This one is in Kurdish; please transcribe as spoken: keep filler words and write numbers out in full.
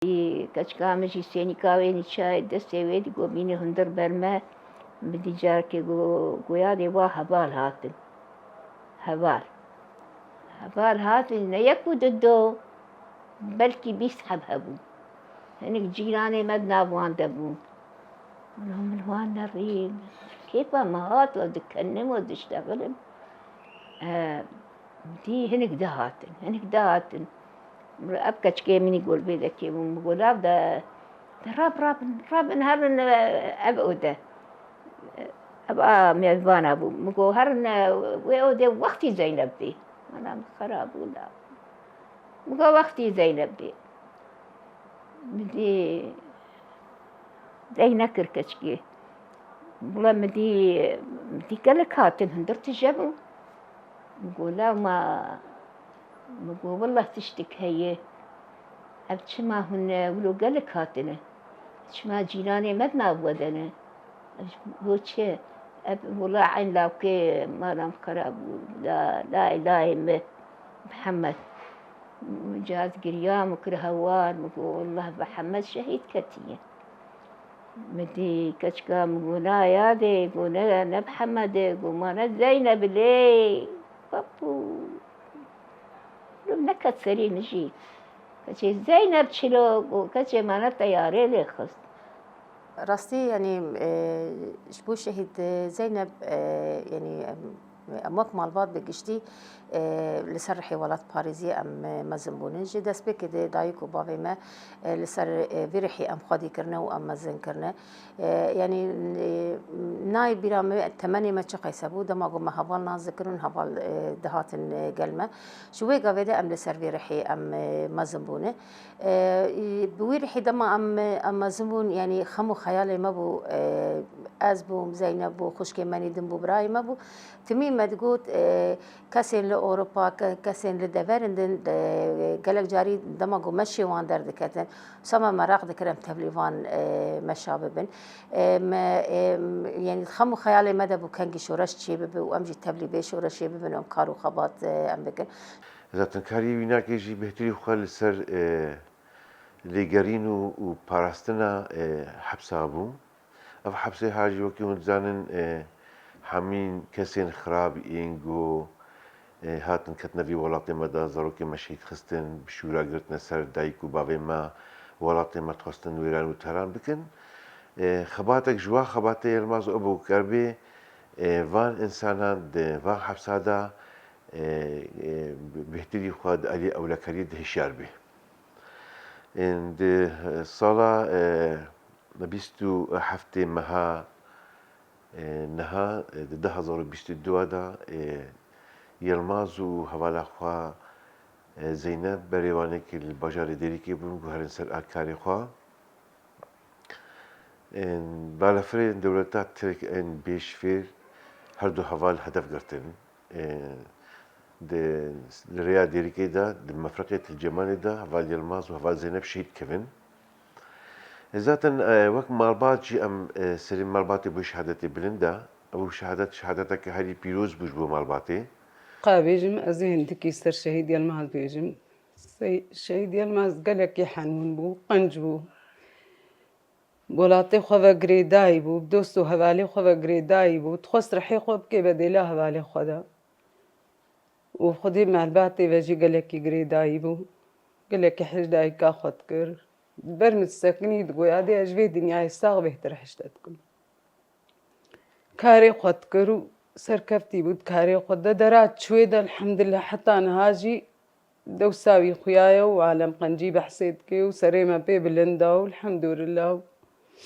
Keçika min jî sênîka wê nîçayê destê wê dî, got bîne hundir ber me. Min dî carekê go-, goya dê wa heval hatin. Heval. Heval hatin, ne yek û du do, belkî bîst heb hebûn. Hinek cîranê me di nav wan de bûn. Min, min wan nerî, kêfa me hat, we dikenim, we diştexilim. E, dî hinek dihatin, hinek dihatin. Ev keçikê min î golbê dekê bû, min got, lav de, de rab, rabin, rabin, herin, e, ev ode. Ev a mêvana bû. Min got, herin, e, wê odê wextî Zeyneb bê. Ana min xera bû da. Min got, wextî Zeyneb bê. Min dî dey nekir keçikê. Bila min dî, min dî gelek hatin, hundir tije bû. Min got, law ma, min got, willah tiştek heye. Ev çima hûn, e, wilo gelek hatine? Çima cîranê me di nav we de ne? Ev ji bo çi? Ev wila eyn lawkê mala min xera bû. La, la ilahê me, Mihemed. Min caz girya, min kir hewar, min got, willah Mihemed şehîd ketiye. Min dî keçika min got, na yadê, got, ne, ne Mihemed e, got, ma ne Zeyneb lê. Papû. Lo neket serê min jî. Keçê Zeyneb çilo, got, keçê ma ne teyarê lê xist. Rastî, yanî, e, ji bo şehîd Zeyneb, e, yanî, em, em wek malbat bi giştî, e, li ser rihê welatparêziyê em, e, mezin bûne. Ji destpêkê de dayik û bavê me, e, li ser, e, vî rihê em xwedî kirine û em mezin kirine. E, yanî, e, nayê bîra me, temenê me çi qeyse bû, dema ku me heval nas dikirin, heval, e, dihatin, e, gel me. Ji wê gavê de em li ser vî rihê em, e, mezin bûne. E, bi wî rihê dema em, em mezin bûn, yanî xem û xeyalê me bû, e, ez bûm, Zeyneb bû, xwişkê me nî din bû, birayê me bû. Timî me digot, e, kesên li Ewropa, ke-, kesên li deverên din, e, gelek carî dema ku meşê wan derdiketin, wisa me meraq dikir em tevlî van, e, meşa bibin. E, me, e, yanî xem û xeyalê me de bû kengî şoreş çêbibe û em jî tevlî vê şoreşê bibin û em kar û xebat, e, em bikin. Zaten kariyê wî nake jî bêhtirî xwe li ser, e, lêgerîn û, û parastina, e, hepsa bû. Ev hepsê ha jî wekî hûn dizanin, e, hemî kesên xirab ên ku, e, hatin ketine vî welatê me de, zarokê me şehîd xistin, bi şûra girtine ser dayik û bavê me, welatê me dixwestin wêran û teran bikin. E, xebatek ji wan xebatê Yilmaz o bû, keribê, e, van însanan di van hepsa de, e, e, bêhtirî xwe di alî ewlekariyê de hişyar bê. Ên di sala, e, bîst û heftê meha, e, niha, e, di du hezar û bîst û du de, e, Yilmaz û hevala xwe, e, Zeyneb berê wan ê ku li bajarê Dêrikê bûn, guherin ser a karê xwe. Ên balafirên dewleta Tirk ên bêşfêr her du heval hedef girtin. E, di, li rêya Dêrikê de, di mefreqê Til Cemalê de heval Yilmaz û heval Zeynep şehîd kevin. E, zaten, e, wek malbat jî em, e, serê malbatê bû şehadetê bilind de. Ew şehadet, şehadeteke herî pîroz bû ji bo malbatê. Ka bêjim, ez ê hindikî ser Şehîd Yilmaz bêjim. Sey-, Şehîd Yilmaz gelekî henûn bû, qenc bû. Welatê xwe ve girêdayî bû, bi dost û hevalê xwe ve girêdayî bû. Dixwest rihê xwe bikê bedêla hevalê xwe de. Û xwedî malbatê ve jî gelekî girêdayî bû. Gelekî hej dayika xwe dikir. Ber min disekinî digoya, dê ez ji vê dinyayê sax bêhtir hişte dikim. Karê xwe dikir û serkeftî bû di karê xwe de. Dera çûyê de elhemdulillah heta niha jî dewsa wî xuya ye û alem qencî behsê dike û serê me pê bilind e û elhemdulillah û